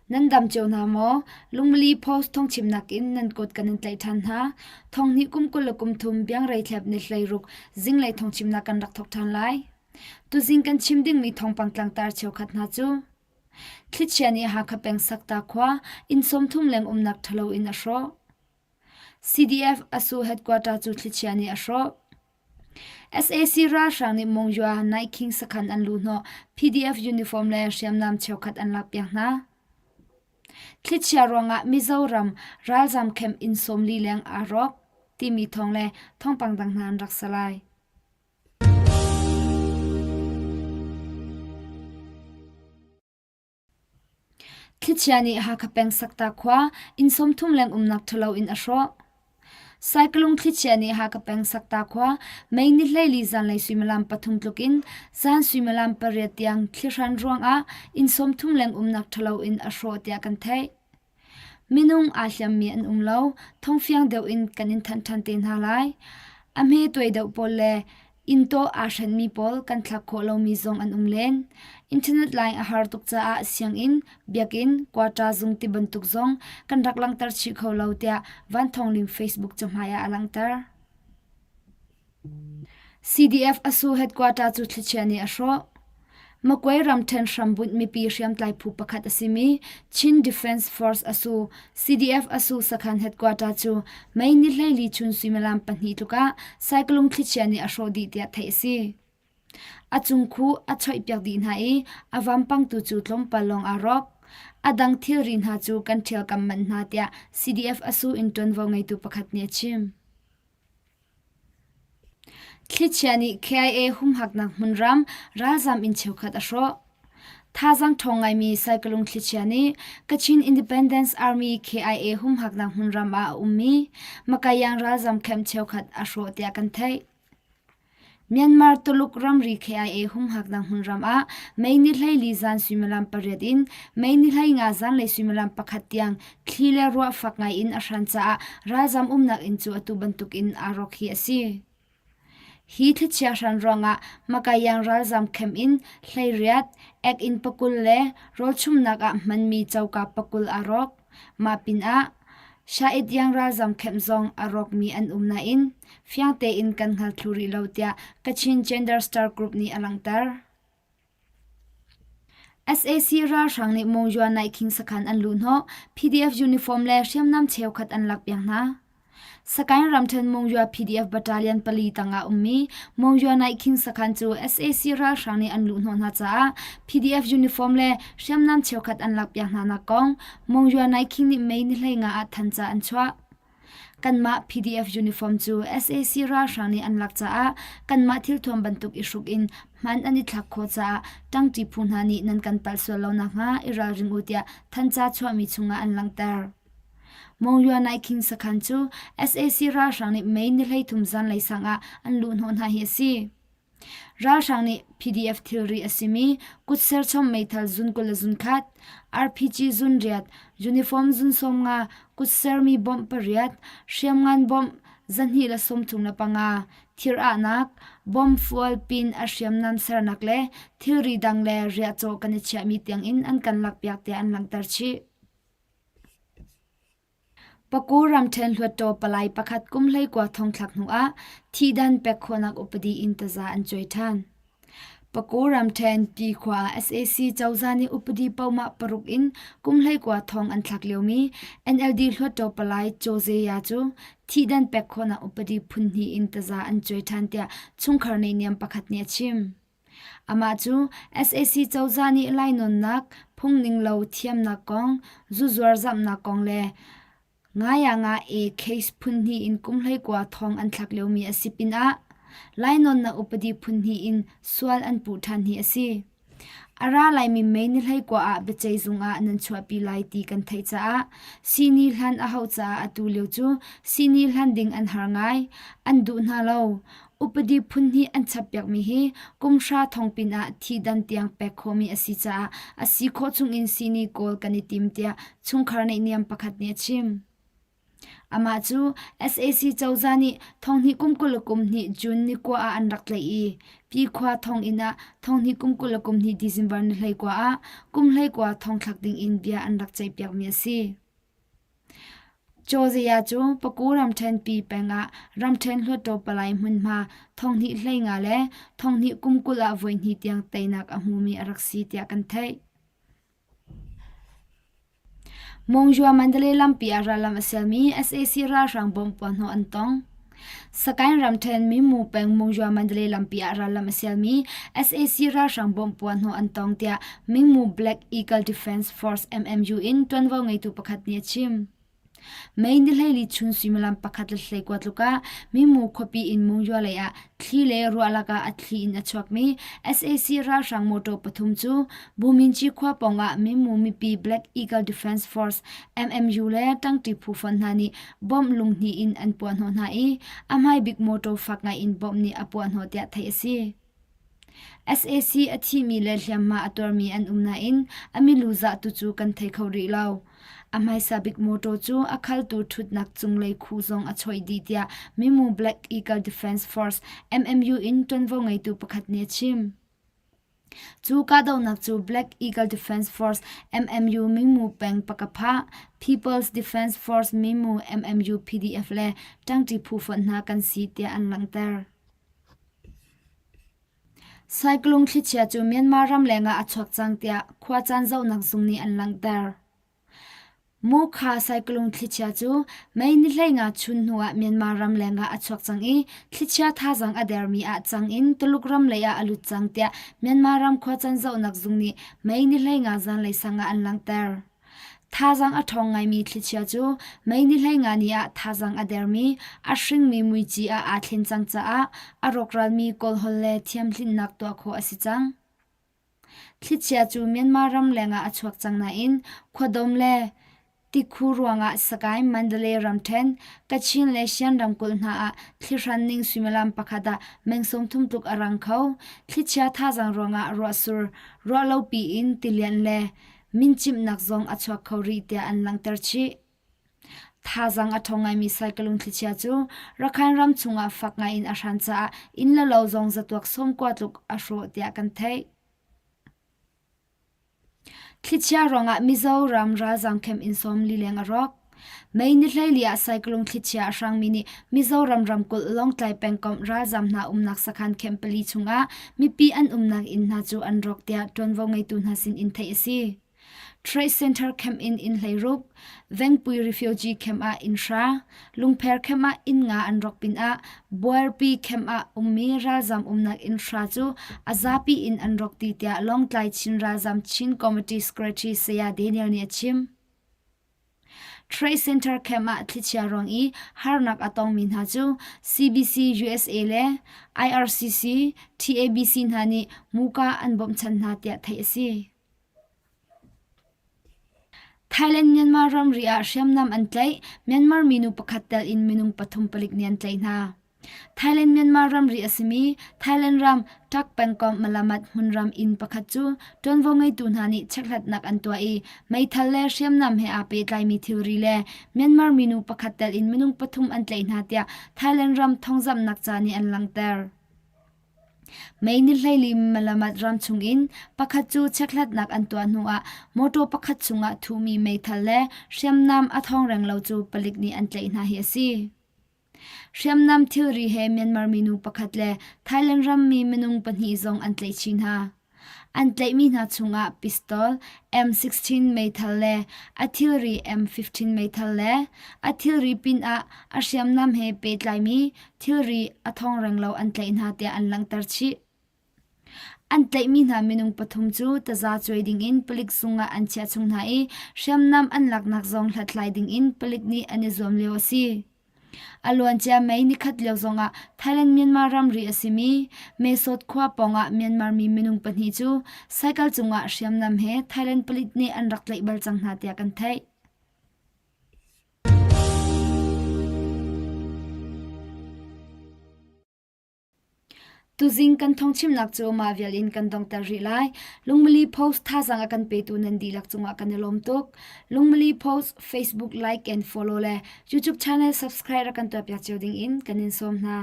Nan dam cio hna maw? Lungmili Post thawngchimnak in nan kut kan in tlaih ṭhan hna. Thonghnih kum 23 biangrei thlep ni 16 zinglei thawngchimnak kan rak thawk ṭhan lai. Tuzing kan chim dingmi thawngpang tlangtar cheukhat hna cu Thlichia nih Hakha peng Sakta khua inn 30 leng umnak ṭhalo in a hrawh. CDF Asu headquarter cu thlichia nih a hrawh. Sac ralhrang nih Mongyua Naikhing sakhan an luhhnawh, PDF uniform le hriamnam cheukhat an lakpiak hna. Thlichia ruangah Mizoram ralzam camp inn 40 leng aa rawk timi thawng le thawngpang dang hna an rak si lai. Thlichia nih Hakha peng Sakta khua inn 30 leng umnak ṭhalo in a hrawh. Saikalung thlichia nih Hakha peng Sakta khua May ni 14 zanlei suimilam 3 tluk in zan suimilam 8 tiang thlihran ruangah inn 30 leng umnak ṭhalo in a hrawh tiah kan theih. Minung aa hliammi an um lo, thongfiang deuh in kan in thanh ṭhan te hna lai. A hme tuai deuh pawl le inn tawh aa hrenhmi pawl kan thlak khawh lomi zong an um len. Internet line a har tuk caah sianginn, biakinn, quarter zung ti bantuk zong kan rak langhter chih kho lo tiah Van Thawng Ling Facebook cahmai ah a langhter. CDF Asu headquarter cu thlichia nih a hrawh. Magway ramṭhen hrambunh mipi hriamtlai phu pakhat a simi Chin Defense Force Asu CDF Asu sakhan headquarter cu May ni 14 chun suimilam 2 tluk ah saikalung thlichia nih a hrawh dih tiah theih a si. A cungkhu a choihpiak dih hna i a vampang tu cu tlawmpal lawng aa rawk. A dang thilri hna cu kan ṭhialkam manh hna tiah CDF Asu in ṭuanvo ngeitu pakhat nih a chim. Thlichia nih KIA humhaknak hmunram ralzam inn cheukhat a hrawh. Thazaang ṭhawng ngaimi Saikalung thlichia nih Kachin Independence Army KIA humhaknak hmunram ah a ummi Makayang ralzam camp cheukhat a hrawh tiah kan theih. Myanmar Tuluk ramri KIA humhaknak hmunram ah May ni 14 zan suimilam 8 in May ni 15 zanlei suimilam 1 tiang thli le ruah fak ngai in a hran caah ralzam umnak inn cu atu bantuk in aa rawk hi a si. Hi thlichia hran ruangah Makayang ralzam camp in hleiriat, ek inn pakul le rawlchumnak ah hmanmi coka pakul aa rawk. Mah pinah Shait Yang ralzam camp zong a rawkmi an um nain fiang tein kan hngal thlu rih lo tiah Kachin Gender Star Group nih a langhter. Sac ralhrang nih Mongyua Naikhing sakhan an luhhnawh, PDF uniform le hriamnam cheukhat an lakpiak hna. Sagaing ramṭhen Mongyua PDF battalion pali tangah ummi Mongyua Naikhing sakhan cu sac ralhrang nih an luhhnawh hna caah PDF uniform le hriamnam cheukhat an lakpiak hna nak kong Mongyua Naikhing nih May ni 15 ah thanca an chuah. Kanmah PDF uniform cu sac ralhrang nih an lak caah kanmah thilthuam bantuk i hruk in hman an i thlak khawh caah ṭangṭi phu hna nih nan kan palh sual lo nakhnga i ralring u tiah thanca chuahmi chungah an langhter. Mongyua Naikhing sakhan cu sac ralhrang nih May ni 13 zanlei sang ah an luhhnawh hna hi a si. Ralhrang nih PDF thilri a simi kutserchom meithal zun 20 le zun khat, RPG zun riat, uniform zun 50, kutsermi bomb pariat, hriamngan bomb 235, thir-ahnak, bomb fual pin a hriamnam sernak le thilri dang le riahcaw kan i chiahmi tiangin an kan lakpiak tiah an langhter chih. Paku ramṭhen hluttaw palai pakhat kum 19 thongthlak hnuah thihdan pek khawhnak upadi in taza an cuai ṭhan. Paku ramṭhen Pi khua ah sac cozah nih upadi pohmah paruk in kum 19 thong an thlak liomi NLD hluttaw palai Chaw Zeya cu thihdan pek khawhnak upadi phun hnih in taza an cuai ṭhan tiah chungkhar neihniam pakhat nih a chim. Amah cu sac cozah nih lainawnnak, phungning lo thiamnak kong, zuzuar zamhnak kong le Ngaya-nga-e case phun hnih in kum 19 thong an thlak liomi a si pinah lainawnnak upadi phun hnih in sual an puh ṭhan hi a si. A ra laimi May ni 19 ah biaceihzung ah nan chuahpi lai ti kan theih caah sihni hlan a hauh caah atu lio cu sihni hlan ding an har ngai, an duh hna lo. Upadi phun hnih an chappiakmi hi kum hra thong pinah thihdan tiang pek khawhmi a si caah a si khawh chungin sihni kawl kan i tim tiah chungkhar neihniam pakhat nih a chim. Amah cu sac cozah nih thonghnih kum 20 le kum hnih June ni kua ah an rak tlaih i Pykhua thonginn ah thonghnih kum 20 le kum hnih December ni 19 ah kum 19 thongthlak dingin bia an rak ceihpiakmi a si. Cozia cu Paku ramṭhen pi peng ah ramṭhen hluttaw palai hmunhma thonghnih 15 le thonghnih kum 20 ah voihnih tiang teinak a hmumi a rak si tiah kan theih. Monywa Mandalay lampi ah rallam a sialmi sac ralhrang bomb puahhnawh an tong. Sagaing ramṭhen Mimu peng Monywa Mandalay lampi ah rallam a sialmi sac ralhrang bomb puahhnawh an tong tiah Mingmu Black Eagle Defense Force MMU in ṭuanvo ngeitu pakhat nih a chim. May ni 14 chun suimilam pakhat le 19 tluk ah Mimu khuapi in Monywa lei ah thli le ruah lakah a thli in a chuakmi sac ralhrang motor pathum cu Buminci khua pawngah Mimu mipi Black Eagle Defense Force MMU le ṭangṭi phu fonh hna nih bomb lunghnih in an puahhnawh hna i a hmaibik motor fak ngai in bomb nih a puahhnawh tiah theih a si. Sac a thimi le hliamhma a tuarmi an um nain a milu zah tu cu kan thei kho rih lo. A hmaisa bik motor cu a khaltu ṭhutnak cunglei khu zong a choih dih tiah Mimu Black Eagle Defense Force MMU in ṭuanvo ngeitu pakhat nih a chim. Cu kahdohnak cu Black Eagle Defense Force MMU Mingmu peng Pakapha, People's Defense Force Mimu MMU PDF le ṭangṭi phu fonh hna kan si tiah an langhter. Saiklung thlichia cu Myanmar ram lengah a chuak cang tiah khuacaan zohnak zung nih an langhter. Mukha saiklung thlichia cu May ni 15 chun hnuah Myanmar ram lengah a chuak cang i thlichia thazaang a dermi ah cang in Tuluk ram lei ah a lut cang tiah Myanmar ram khuacaan zohnak zung nih May ni 15 zanlei sang ah an langhter. Thazaang a ṭhawng ngaimi thlichia cu May ni 15 ni ah thazaang a dermi, a hringmi muici ah aa thlen cang caah a rawkralmi kawlhawl le thiamhlinhnak tuah khawh a si cang. Thlichia cu Myanmar ram lengah a chuak cang nain khuadawm le tikhu ruangah Sagaing, Mandalay ramṭhen, Kachin le Shan ramkulh hna ah thlihran ning suimilam pakhat ah meng 30 tluk a rang kho. Thlichia thazaang ruangah ruahsur, ruahlopi in tilian le mincimhnak zong a chuak kho rih tiah an langhter chih. Thazaang a ṭhawng ngaimi Saikalung thlichia cu Rakhine ram chungah fak ngaiin a hran caah inn le lo zong zatuak sawmkua tluk a hrawh tiah kan theih. Thlichia ruangah Mizoram ralzaam camp inn sawm lileng a rawk. May ni 14 ah Saikalung thlichia a hrangmi nih Mizoram ramkulh Lawngtlai pengkomh ralzaam hna umnak sakhan camp pali chungah mipi an umnak inn hna cu an rawk tiah ṭuanvo ngeitu hna sin in theih a si. Trade Center camp in inn 16, Vengpui Refugee Camp ah inn hra, Lungpher camp ah inn nga an rawk pinah Buarpi camp ah ummi ralzam umnak inn hra cu a zapi in an rawk ti tiah Lawngtlai Chin Ralzam Chin Committee Secretary Saya Daniel nih a chim. Trade Center camp ah thlichia ruang i harnak a tongmi hna cu CBC USA le IRCC, TABC hna nih muka an bawmhchanh hna tiah theih a si. Thailand-Myanmar ramri ah hriamnam an tlaih. Myanmar minu pakhat tel in minung pathum palik nih an tlaih hna. Thailand-Myanmar ramri a simi Thailand ram Tak pengkomh Malamat hmunram inn pakhat cu ṭuanvo ngeitu hna nih chekhlatnak an tuah i meithal le hriamnam he aa pehtlaimi thilri le Myanmar minu pakhat tel in minung pathum an tlaih hna tiah Thailand ram thawngzamhnak ca nih an langhter. Mei ni 14 Malamat ram chungin pakhat cu chekhlatnak an tuah hnuah mawṭaw pakhat chungah thuhmi meithal le hriamnam a thawng reng lo cu palik nih an tlaih hna hi a si. Hriamnam thilri he Myanmar minu pakhat le Thailand rammi minung pahnih zong an tlaih chih hna. An tlaihmi hna chungah pistol, M16 meithal le a thilri M15 meithal le a thilri pinah a hriamnam he pehtlaimi thilri a thong renglo an tlaih hna tiah an langhter chih. An tlaihmi hna minung pathum cu taza cuai dingin palik zung ah an chiah chung hna i hriamnam an laknak zong hlathlai dingin palik nih an i zuam lio a si. A luancia May nikhat lio zongah Thailand-Myanmar ramri a simi Mesot khua pawngah Myanmar mi minung pahnih cu cycle cungah hriamnam he Thailand palik nih an rak tlaih bal cang hna tiah kan theih. Tuzing kan thawngchimnak cu mah vial in kan donghter rih lai. Lungmili Post thazaang a kan petu nan dihlak cungah kan i lawm tuk. Lungmili Post Facebook like and follow le YouTube channel subscribe rak kan tuahpiak cio ding in kan in sawm hna.